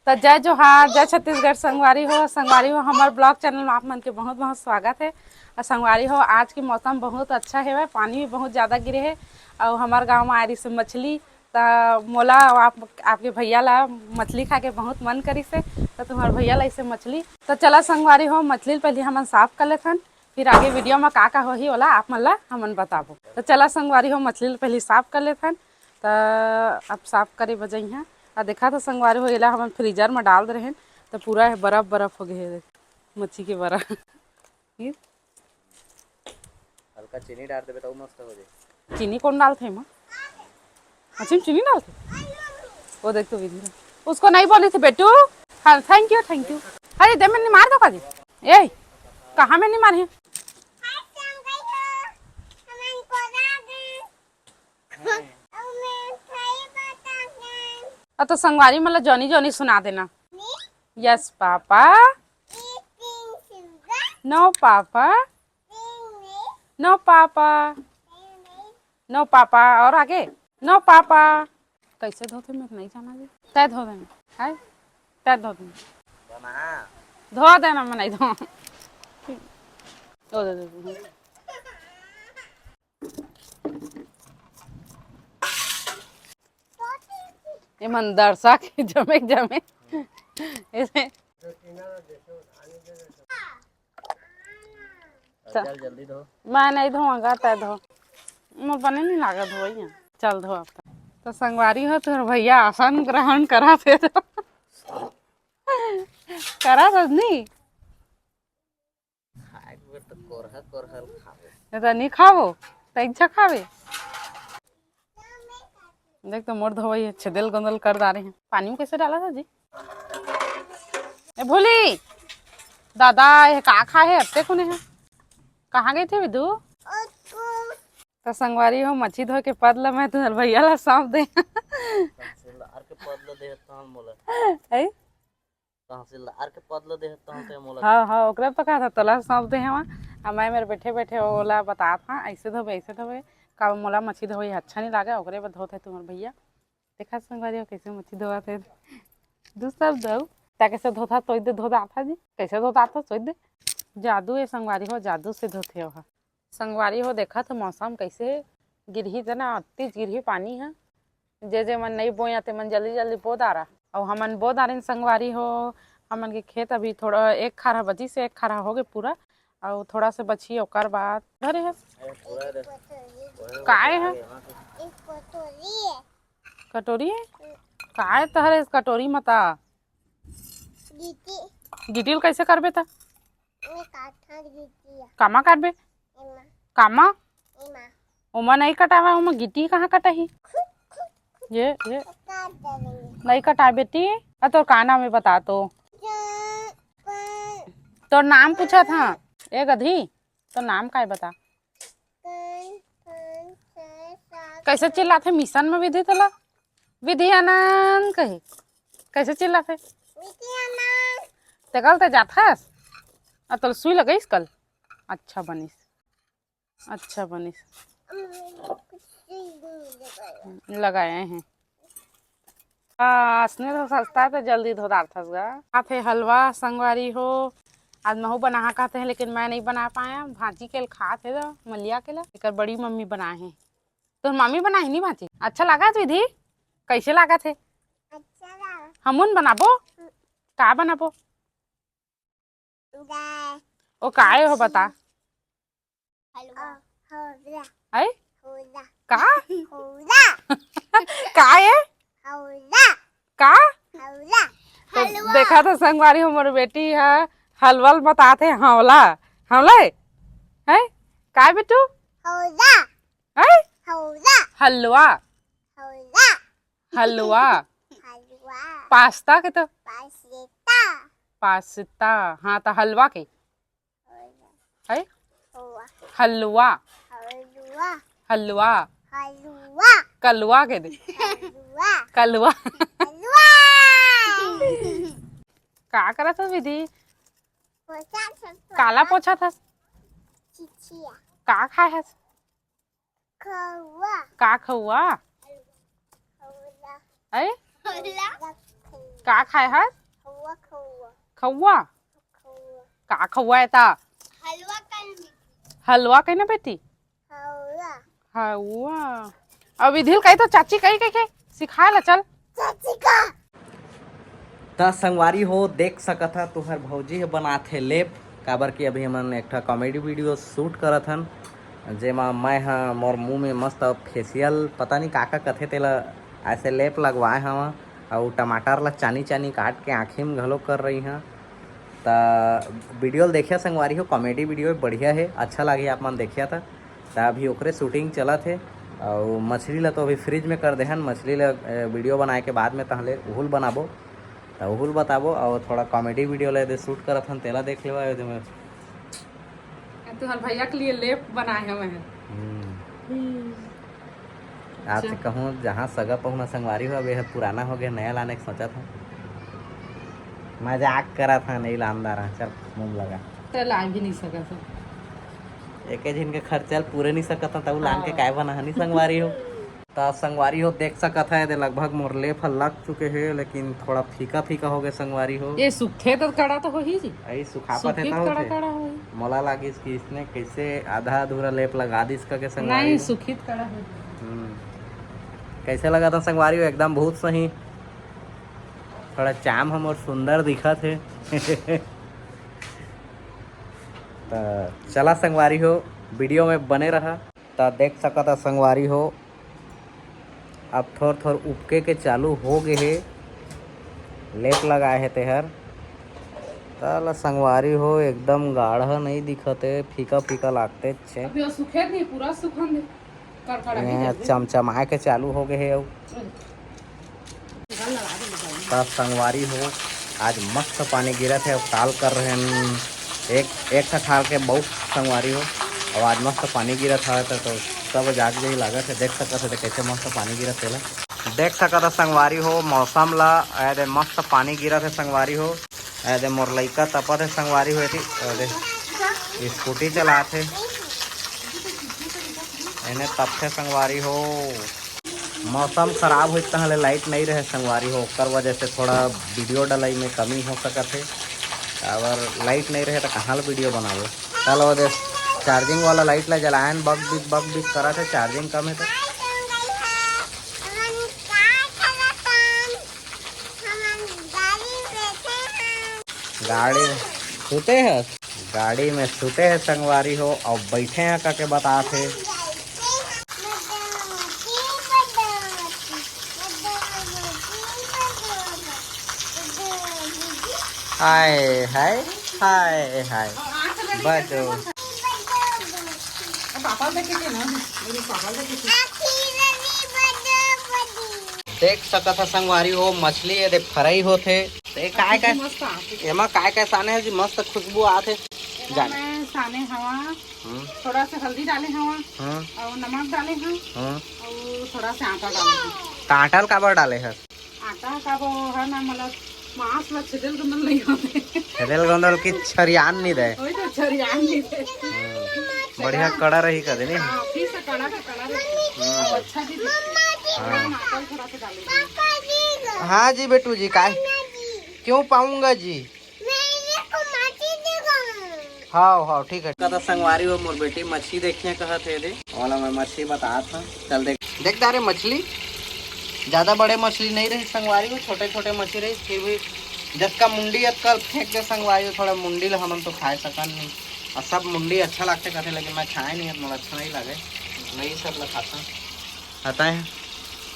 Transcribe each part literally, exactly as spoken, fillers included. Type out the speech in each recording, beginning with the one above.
त जय जोहार, जय छत्तीसगढ़ संगवारी हो। संगवारी हो, हमर vlog channel में आप मन के बहुत बहुत स्वागत है। और संगवारी हो, आज के मौसम बहुत अच्छा हेवय, पानी भी बहुत ज्यादा गिरे है और हमर गांव में आए रहिस मछली। त मोला अउ आप, आपके भैया ला मछली खा के बहुत मन करिस हे, त तुम्हर भैया ला इसे मछली। त चला संगवारी हो, मछली ल पहली हमन साफ कर लेथन, फिर आगे video में का का होही ओला आप मन ला हमन बताबो। त चला संगवारी हो, मछली ल पहली साफ कर लेथन। त अब साफ करे बजइहा। आ देखा था संगवारी हो, एला हमन freezer में डाल दे रहेन, त पूरा बर्फ बर्फ हो गए हे, मच्छी के बरा। ये हल्का चीनी डाल देबे त उ मस्त हो जाए। चीनी कौन डालथे एमा? मच्छी में चीनी डालथे? वो देख तो विधि ला। उसको नहीं बोली थी बेटू। हाँ, thank you, thank you। अरे दे, मैंने मार दो का जी। ए, कहाँ मैंने मारे हैं? आ तो संगवारी मन ला जॉनी जॉनी सुना देना। Yes papa. No papa. No papa. No papa. और आगे? No papa. कैसे धोथे मैं नहीं जाना जी। तय धो देना है। तय धो देना। धो देना, मैं नहीं धो। धो दे, दे, दे। ये मन दर्शक जमे जमे। ऐसे। चल। जल्दी धो। मैं नहीं धोऊंगा, तय धो। मैं बने नहीं लागा धोइया। चल धो आप। तो संगवारी हो, तोर भैया आसन ग्रहण करा थे तो। करा था नहीं? खाए के बेर तो कोरहा कोरहा ल खाबो। नहीं तो नहीं खाबो, तो इच्छा खाबे। देख तो मोर धोवई है, छेदल गोंदल कर डारे हैं। पानी में कैसे डाला था जी? ए भोली, दादा ये का खाए है? अत्ते कोने है? कहाँ गए थे विधु? तो संगवारी हो, मच्छी धो के पद ला मैं तुहर भैया ला सौंप दे। तहसीलदार के पद ला दे तहन मोला। है? तहसीलदार के पद ला दे तहन ते मोला। हाँ, हाँ, ओकरे तो कहा था, तोला सौंप दे हवा। आ मैं मेरे बैठे बैठे ओला बतात हाँ, ऐसे धोबे, ऐसे धोबे। का मोला मच्छी धोई अच्छा नहीं लागे, ओकरे बर धोत है तुम्हार भैया। देखा संगवारी हो, कैसे मच्छी धोवत है। दू शब्द अउ, ता कैसे धोता, तोई दे, धो दाता जी। कैसे धो दाता, तोई दे। जादू है संगवारी हो, जादू से धोते हो। संगवारी हो, देखा तो मौसम कैसे गिरही तना, अत्तीच गिरही पानी ह। जे जे मन नई बोया ते मन जल्दी जल्दी बो डारा। अउ हमन बो डारिन संगवारी हो, हमन के खेत अभी थोड़ा एक खारा बची से, एक खारा हो गए पूरा, अउ थोड़ा से बची ओकर बाद धरे हस। काय है? कटोरी है। काय तहरे इस कटोरी मता? गिटी। गिटी ल कैसे करबे त? कामा काटबे? कामा? ओमा नहीं कटावा, ओमा गिटी कहाँ कटाही? ये, ये। नहीं कटा बेटी। आ तोर का नाम है बता तो? तोर नाम पूछा था। ए गधी, तोर नाम का है बता? कैसे चिल्लाथे मिशन में विधि तोला? विधि आनंद कही। कैसे चिल्लाथे? तेकल ते जाथस? आ तोला सुई लगइस कल? अच्छा बनिस। अच्छा बनिस। लगाए हैं। हाँ, असने तो सस्ता तो जल्दी धो डारथस गा। आथे हलवा संगवारी हो। आज महू बनाहा कहते हैं, लेकिन मैं नहीं बना पाया। भांची के खात है तो मलिया के ला। एकर बड़ी मम्मी बनाए हैं। तोर मम्मी बनाए नहीं भांची? अच्छा लागत विधि? कैसे लागत है? अच्छा लगा। हमन बनाबो? का बनाबो? ओ काय हो बता? हलवा। आई? का? का है? का? तो देखा तो संगवारी, हमर बेटी है हलवल बताते, हवला। हवले? है? का बेटू? है? हलवा। हलवा। पास्ता के तो? पास्ता। हाँ, तो हलवा के? है? हलवा। हलवा। कलवा के दे। कलवा। का करत हस विधि? काला पोछा था। का खाए हस? का खउआ? है? का खाए हस? खौआ, खौआ। खौआ? खौआ। का खौआ है ता? हलवा कल मिली। हलवा कही ना बेटी? खौआ। खौआ। अब विधि ल कही तो चाची कही कही के सिखाए ला चल। चाची का? त संगवारी हो, देख सकत ह, तुहर भौजी ह बनात हे लेप, काबर कि अभी हमन एक ठा कॉमेडी वीडियो शूट करत हन, जेमा मैं ह मोर मुंह में मस्त फेशियल, पता नहीं का का कथे, तेला ऐसे लेप लगवाए हवं, अउ टमाटर ला चानी चानी काट के आँखी में घलो कर रही हं। त वीडियो ल देखिया संगवारी हो, कॉमेडी वीडियो बढ़िया हे, अच्छा लागही आप मन देखिया त। त अभी ओकरे शूटिंग चलत हे, अउ मछली ला तो अभी फ्रिज में कर देहन, मछली ला, ए, वीडियो बनाए के बाद में तहले उहुल बनाबो, त उहुल बताबो, अउ थोड़ा कॉमेडी वीडियो ला एदे शूट करत हन, तेला देख लेवा एदे में। तुहर भैया के लिए लेप बनाए हवे हैं। हम्म। आज से कहूँ जहाँ सगा पहुना संगवारी हो, अब ये पुराना हो गया, नया लाने के सोचत हूँ। मजाक करत हन, नहीं लानदार है, चल मुंह लगा। तो ला भी नहीं सकत हन। एके झिन के खर्चा ल पूरे नहीं सकत हन, तब लान के हाँ। काय बना हनी संगवारी हो। त संगवारी हो, देख सकत है, एदे लगभग मोर लेप ह लग चुके हे, लेकिन थोड़ा फीका फीका हो गए संगवारी हो। ये सूखथे त कड़ा तो होही जी। अई सुखापत हे सूखी त त कड़ा होथे। कड़ा होही। मोला लागिस कि इसने कैसे आधा अधूरा लेप लगा दिस करके संगवारी नहीं, हो। सूखी त कड़ा होही। हम्म। कैसे लगा था संगवारी हो? एकदम बहुत सही। थोड़ा चाम हम और सुंदर दिखत हे। त चला संगवारी हो, वीडियो में बने रहा। त देख सकत ह संगवारी हो, अब थोर थोर उपके के चालू हो गे हे, लेप लगाए हे तेहर। त ल संगवारी हो, एकदम गाढ़ा नहीं दिखत हे, फीका फीका लागतेच हे। अभी वो सुखे नहीं, पूरा सुखन दे, कड़कड़ा भी ये दे दे। चमचमाए के चालू हो गे हे अउ। त संगवारी हो, आज मस्त पानी गिरत हे, अउ काल कर रहे हैं एक, एक ठा खाल के बहुत संगवारी हो, अउ आज मस्त पानी गिरत हे, त, तो सब जाग जाही लागत हे, देख सकत हे, त कैसे मस्त पानी गिरत हे ला। देख सकत हे संगवारी हो, मौसम ला, एदे मस्त पानी गिरत हे संगवारी हो, एदे मोर लइका तपत हे संगवारी हो, एती, एदे स्कूटी चलात हे, एने तपथे संगवारी हो। मौसम खराब होइस तहाँ ले लाइट नहीं रहे संगवारी हो, ओकर वजह से थोड़ा वीडियो डलई में कमी हो सकत हे। अगर लाइट नहीं रहे तो कहाँ ले वीडियो बनाबो? चल ओदे चार्जिंग वाला लाइट ला जलायन, बक बिक बक बिक करत हे, चार्जिंग कम हे तो। गाड़ी सुते हस? गाड़ी में सुते हे संगवारी हो, अउ बैठे हैं कके बतात हे। हाय, हाय, हाय, हाय। बजो। पापा देखे थे ना, मेरे पापा देखे थे। देख सकत ह संगवारी हो, मछली एदे फ्राई होथे। ते काय काय, मस्त आथे। एमा काय काय साने हे जी, मस्त खुशबू आथे। एमा जान। मैं साने हवा, हम्म। थोड़ा सा हल्दी डाले हवा, हम्म। अउ नमक डाले हवा, हम्म। अउ थोड़ा सा आटा डाले हवा। त आटा ल काबर डाले हस? आटा का वो है ना, मतलब मांस ला छेदेल गंदल नहीं होते। छेदेल गंदल की छरियान नहीं दे। वही तो छरियान नहीं दे। हम्म। बढ़िया कड़ा रही कदे नहीं। हाँ, फिर से कड़ा का कड़ा रही। हम्म। अब अच्छा भी दिखती है। हाँ। टमाटर थोड़ा सा डालेंगे। हाँ जी बेटू जी, काय? क्यों पाऊंगा जी? हाव, हाव, ठीक है। कदा संगवारी हो, मोर बेटी मछली देखिए कहत हे दे, ओला मैं मछली बतात हूँ। चल देख, देख दारे मछली, ज्यादा बड़े मछली नहीं रही संगवारी हो, छोटे छोटे मछली रही, फिर भी जतका मुंडी अतका फेंक दे संगवारी हो, थोड़ा मुंडी ला हमन तो खाए सकन नहीं। और सब मुंडी अच्छा लागथे कहथे, लेकिन मैं खाए नहीं, मोला अच्छा नहीं लागे, मैं ये सब ला खाता। खाता है।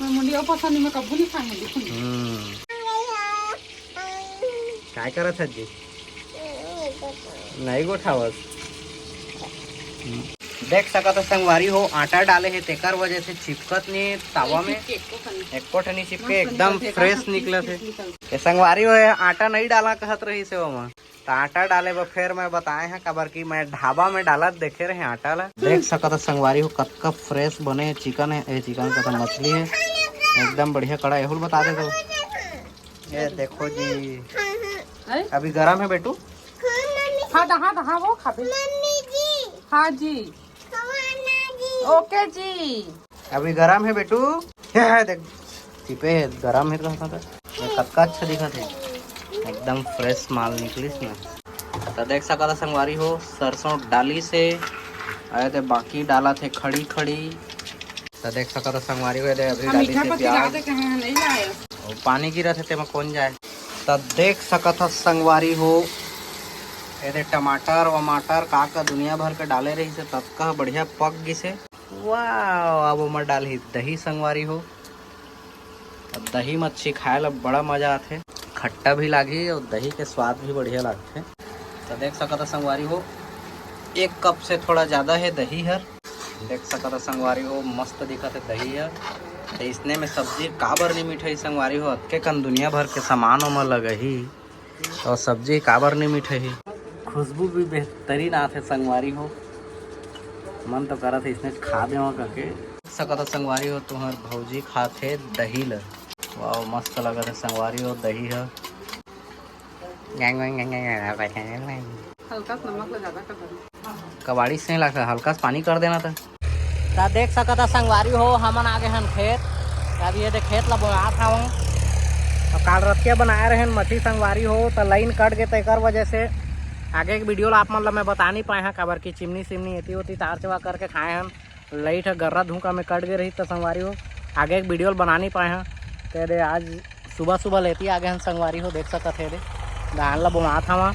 मैं मुंडी और पसंद नहीं, मैं कभू नहीं खाए मुंडी, सुन। हम्म। काय करत हस जी? नहीं गोठावत। देख सकत हो संगवारी हो, आटा डाले हे तेकर वजह से चिपकत नहीं तावा में। चिपके, एको ठन नहीं। एको ठन नहीं चिपके, मस्त एकदम निकलथे, fresh एकदम निकलत हे। Crispy, crispy। ये संगवारी हो, ये आटा नहीं डाला कहत रही से ओमा। त आटा डाले बर फेर मैं बताए हं, काबर कि मैं ढाबा में डालत देखे रहे आटा ला। देख सकत हो संगवारी हो, कतका fresh बने हे chicken हे, ए chicken का तो मछली हे, एकदम बढ़िया कड़ा। एहू ल बता दे तो। ये देखो जी, अरे? अभी गरम है बेटू। हाँ, दा, हाँ, दा, हाँ, वो खाबे। हाँ जी। OK जी। अभी गरम है बेटू। ये देख, चिपे है, गरम है तो कहता था। कतका अच्छा दिखत हे, एकदम फ्रेश माल निकलिस ना। त देख सकत ह संगवारी हो, सरसों डालिस हे, अरे ते बाकी डालत हे खड़ी खड़ी। त देख सकत ह संगवारी हो, ये दे अभी हम डालिस मीठा हे पत्ती ला प्याज। दे कहे हैं, नहीं लाए। अउ पानी गिरत हे, तेमा कोन जाए। त देख सकत ह संगवारी हो, ये दे टमाटर वमाटर का का दुनिया भर के डाले रहिस हे, ततका बढ़िया पक गिस हे। वाह, अब ओमा डालही दही संगवारी हो। अब दही मच्छी खाए ला बड़ा मजा आथे, खट्टा भी लागही अउ दही के स्वाद भी बढ़िया लागथे। त देख सकत ह संगवारी हो, एक कप से थोड़ा ज्यादा हे दही हर। देख सकत ह संगवारी हो, मस्त दिखत हे दही हर। त इसने में सब्जी काबर नहीं मिठाही संगवारी हो, अतके कन दुनिया भर के सामान ओमा लगही। अउ सब्जी काबर नहीं मिठाही, खुशबू भी बेहतरीन आथे संगवारी हो। मन तो करत हे इसने खा देवा करके। सकत ह संगवारी हो, तुहर भौजी खाथे दही ल। वाह, मस्त लगत हे संगवारी हो दही ह। हल्का सा नमक ला ज्यादा कर देना। कबाड़ी से नहीं लगता, हल्का सा पानी कर देना था। त देख सकत ह संगवारी हो, हमन आ गए हन खेत। अब ये दे खेत ला बोआत हवन। तो काल रतिया बनाए रहन मछली संगवारी हो, त लाइन कट गए, तेकर वजह से आगे के वीडियो ला आप मन ला मैं बता नहीं पाए हन, काबर कि चिमनी सिमनी एती ओती तार चवा करके खाए हन। लाइट ह गर्रा धुंका में कट गए रही, त संगवारी हो, आगे के वीडियो ला बना नहीं पाए हन। ते दे आज सुबह सुबह लेती आ गए हन संगवारी हो, देख सकत हे दे धान ला बोआत हवा।